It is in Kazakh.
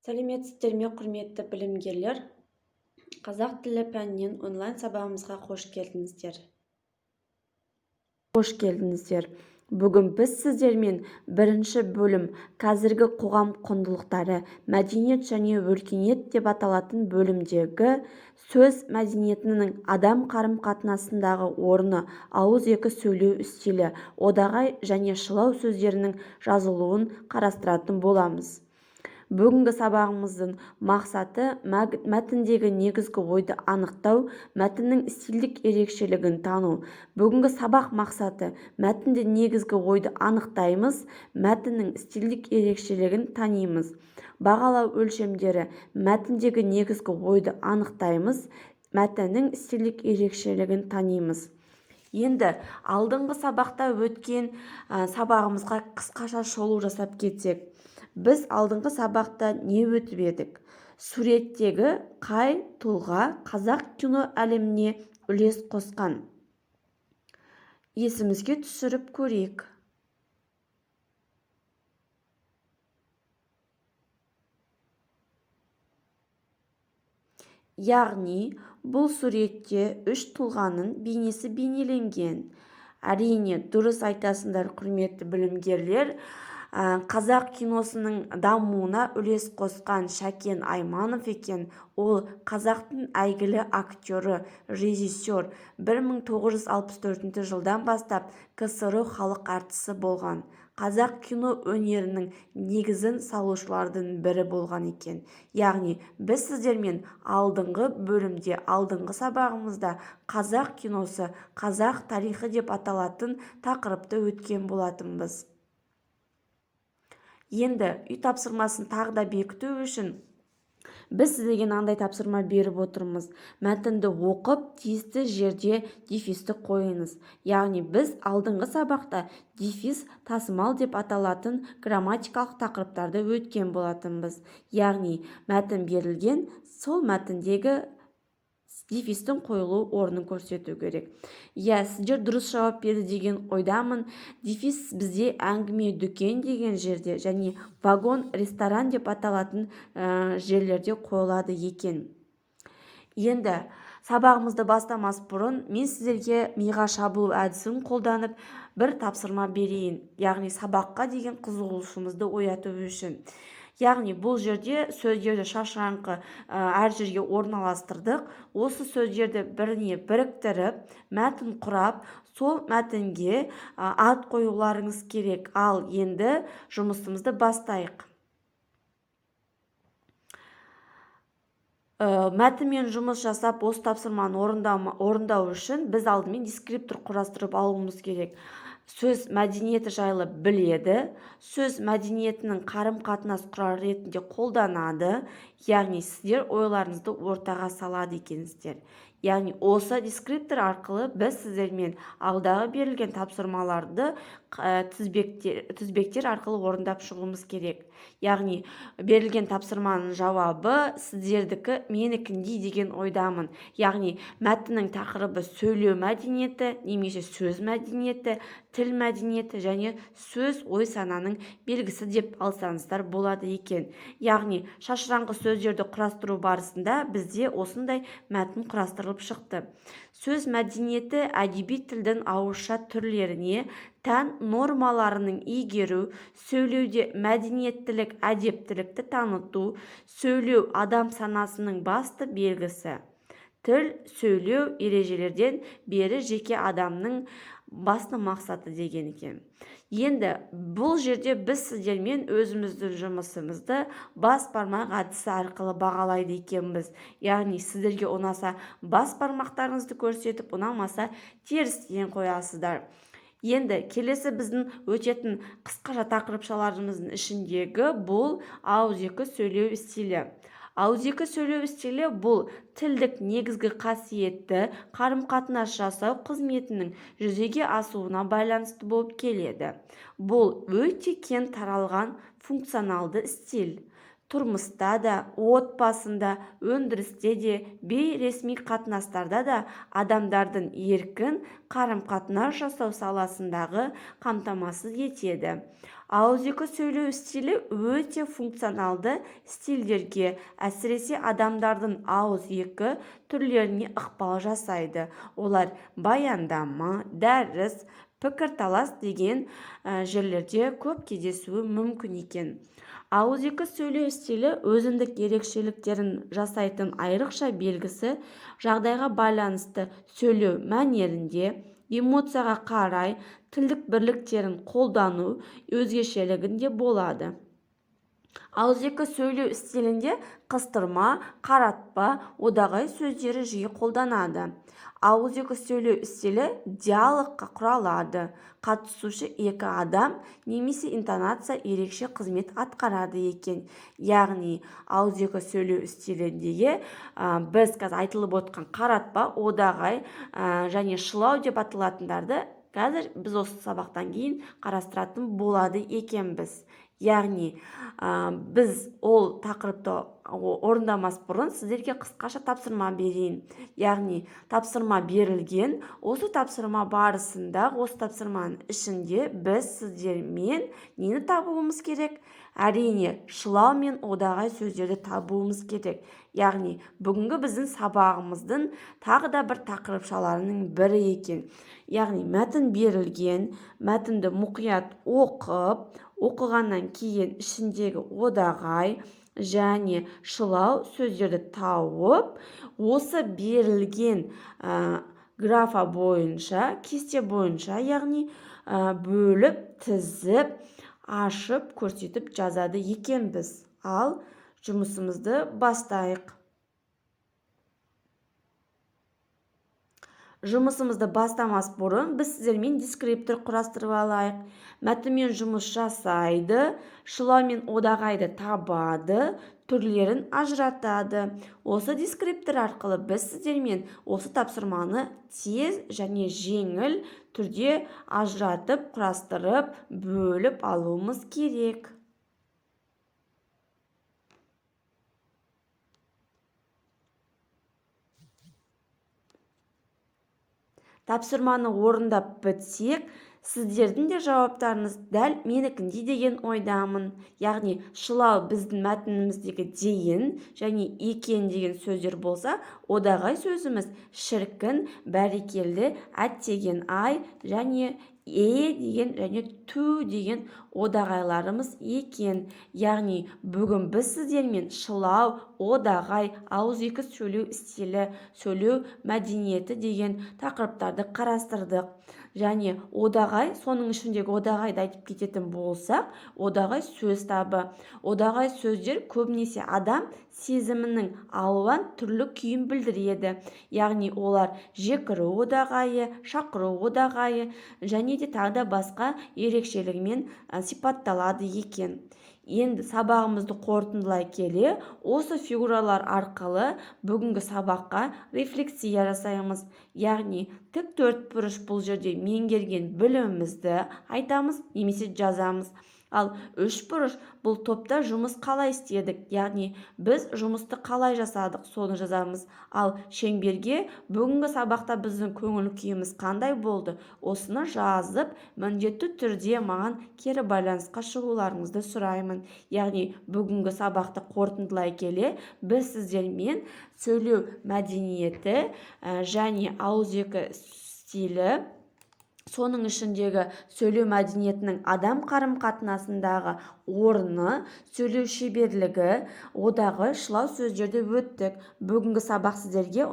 Сәлеметсіздер ме, құрметті білімгерлер! Қазақ тілі пәнінен онлайн сабағымызға қош келдіңіздер. Қош келдіңіздер. Бүгін біз сіздермен бірінші бөлім «Қазіргі қоғам құндылықтары, мәдениет және өркениет» деп аталатын бөлімдегі сөз мәдениетінің адам қарым-қатынасындағы орны, ауызекі сөйлеу стилі, одағай және шылау сөздерінің жазылуын қарастыратын боламыз. Бүгінгі сабағымыздың мақсаты: мәтіндегі негізгі ойды анықтау, мәтіннің стильдік ерекшелігін тану. Бүгінгі сабақ мақсаты: мәтінде негізгі ойды анықтаймыз, мәтіннің стильдік ерекшелігін танимыз. Бағалау өлшемдері: мәтіндегі негізгі ойды анықтаймыз, мәтіннің стильдік ерекшелігін танимыз. Енді алдыңғы сабақта өткен сабағымызға қысқаша шолу жасап кетсек. Біз алдыңғы сабақта не өтіп едік? Суреттегі қай тұлға қазақ кино әлеміне үлес қосқан? Есімізге түсіріп көрейік. Яғни, бұл суретте үш тұлғаның бейнесі бейнеленген. Әрине, дұрыс айтасыңдар, құрметті білімгерлер. Қазақ киносының дамуына үлес қосқан Шәкен Айманов екен. Ол қазақтың әйгілі актері, режиссер, 1964 жылдан бастап КСРО халық әртісі болған. Қазақ кино өнерінің негізін салушылардың бірі болған екен. Яғни, біз сіздермен алдыңғы бөлімде, алдыңғы сабағымызда «Қазақ киносы, қазақ тарихы» деп аталатын тақырыпты өткен болатынбыз. Енді үй тапсырмасын тағы да бекіту үшін біз сіздерге мынандай тапсырма беріп отырмыз. Мәтінді оқып, тиісті жерде дефисті қойыңыз. Яғни, біз алдыңғы сабақта дефис, тасымал деп аталатын грамматикалық тақырыптарды өткен болатынбыз. Яғни, мәтін берілген, сол мәтіндегі дефистің қойылу орнын көрсету керек. Иә, сіздер дұрыс жауап берді деген ойдамын. Дефис бізде әңгіме дүкен деген жерде және вагон ресторан деп аталатын жерлерде қойылады екен. Енді сабағымызды бастамас бұрын мен сіздерге миға шабылу әдісін қолданып бір тапсырма берейін. Яғни, сабаққа деген қызығушылығымызды ояту үшін. Яғни, бұл жерде сөздерді шашыраңқы әр жерге орналастырдық. Осы сөздерді біріне біріктіріп, мәтін құрап, сол мәтінге ат қоюларыңыз керек. Ал енді жұмысымызды бастайық. Мәтінмен жұмыс жасап, осы тапсырманы орындау үшін біз алдымен дескриптор құрастырып алуымыз керек. Сөз мәдениеті жайлы біледі, сөз мәдениетінің қарым-қатынас құралы ретінде қолданады, яғни сіздер ойларыңызды ортаға салады екенсіздер. Яғни, осы дескриптор арқылы біз сіздермен алдағы берілген тапсырмаларды тізбектер арқылы орындап шығуымыз керек. Яғни, берілген тапсырманың жауабы сіздердікі менікіндей деген ойдамын. Яғни, мәтіннің тақырыбы сөйлеу мәдениеті немесе сөз мәдениеті, тіл мәдениеті және сөз ой сананың белгісі деп алсаңыздар болады екен. Яғни, шашыраңқы сөздерді құрастыру барысында бізде осындай мәтін құрастырылып шықты. Сөз мәдениеті әдеби тілдің ауызша түрлеріне тән нормаларының игеру, сөйлеуде мәдениеттілік, әдептілікті таныту, сөйлеу адам санасының басты белгісі. Тіл сөйлеу ережелерден бері жеке адамның басты мақсаты деген екен. Енді бұл жерде біз сіздермен өзіміздің жұмысымызды бас бармақ әдісі арқылы бағалайды екенбіз. Яғни, сіздерге ұнаса бас бармақтарыңызды көрсетіп, ұнамаса терістен қоясыздар. Енді келесі біздің өтетін қысқаша тақырыпшаларымыздың ішіндегі бұл ауызекі сөйлеу стилі. Ауызекі сөйлеу стилі бұл тілдік негізгі қасиетті қарым-қатынас жасау қызметінің жүзеге асуына байланысты болып келеді. Бұл өте кең таралған функционалды стиль. Тұрмыста да, отбасында, өндірісте де, бейресми қатынастарда да адамдардың еркін қарым-қатынас жасау саласындағы қамтамасыз етеді. Ауызекі сөйлеу стилі өте функционалды стильдерге, әсіресе адамдардың ауыз-екі түрлеріне ықпал жасайды. Олар баяндама, дәріс, пікірталас деген жерлерде көп кездесуі мүмкін екен. Ауызекі сөйлеу стилі өзіндік ерекшеліктерін жасайтын айрықша белгісі жағдайға байланысты сөйлеу мәнерінде, эмоцияға қарай тілдік бірліктерін қолдану өзгешелігінде болады. Ауызекі сөйлеу стилінде қыстырма, қаратпа, одағай сөздері жиі қолданады. Ауызекі сөйлеу стилі диалогқа құралады. Қатысушы екі адам немесе интонация ерекше қызмет атқарады екен. Яғни ауызекі сөйлеу стиліндегі біз қазір айтылып отқан қаратпа, одағай және шылау деп аталатындарды қазір біз осы сабақтан кейін қарастыратын болады екенбіз. Яғни біз ол тақырыпты орындамас бұрын сіздерге қысқаша тапсырма берейін. Яғни тапсырма берілген, осы тапсырма барысында, осы тапсырманың ішінде біз сіздермен нені табуымыз керек? Әрине, шылау мен одағай сөздерді табуымыз керек. Яғни бүгінгі біздің сабағымыздың тағы да бір тақырыпшаларының бірі екен. Яғни мәтін берілген, мәтінді мұқият оқып, оқығаннан кейін ішіндегі одағай және шылау сөздерді тауып, осы берілген графа бойынша, кесте бойынша, яғни бөліп, тізіп, ашып, көрсетіп жазады екенбіз. Ал жұмысымызды бастайық. Жұмысымызды бастамас бұрын біз сіздермен дескриптор құрастырып алайық. Мәтінмен жұмыс жасайды, шылау мен одағайды табады, түрлерін ажыратады. Осы дескриптор арқылы біз сіздермен осы тапсырманы тез және жеңіл түрде ажыратып, құрастырып, бөліп алуымыз керек. Тапсырманы орындап бітсек, сіздердің де жауаптарыңыз дәл менікіндей деген ойдамын. Яғни шылау біздің мәтініміздегі дейін және екен деген сөздер болса, одағай сөзіміз шіркін, бәрекелді, әттеген ай және е деген және ту деген одағайларымыз екен. Яғни бүгін біз сіздермен шылау, одағай, ауызекі сөйлеу стилі, сөйлеу мәдениеті деген тақырыптарды қарастырдық. Және одағай, соның ішіндегі одағайды айтып кететін болсақ, одағай сөз табы. Одағай сөздер көбінесе адам сезімінің алуан түрлі күйін білдіреді. Яғни олар жекіру одағайы, шақыру одағайы және де тағы да басқа ерекшелігімен сипатталады екен. Енді сабағымызды қорытындылай келе, осы фигуралар арқылы бүгінгі сабаққа рефлексия жасаймыз. Яғни тік төртбұрыш бұл жерде меңгерген білімімізді айтамыз немесе жазамыз. Ал үшбұрыш бұл топта жұмыс қалай істедік, яғни біз жұмысты қалай жасадық, соны жазамыз. Ал шеңберге бүгінгі сабақта біздің көңіл күйіміз қандай болды, осыны жазып, міндетті түрде маған кері байланысқа шығуларыңызды сұраймын. Яғни бүгінгі сабақты қорытындылай келе, біз сіздермен сөйлеу мәдениеті және ауызекі стилі, соның ішіндегі сөйлеу мәдениетінің адам қарым-қатынасындағы орны, сөйлеу шеберлігі, одағы шылау сөздерді өттік. Бүгінгі сабақ сіздерге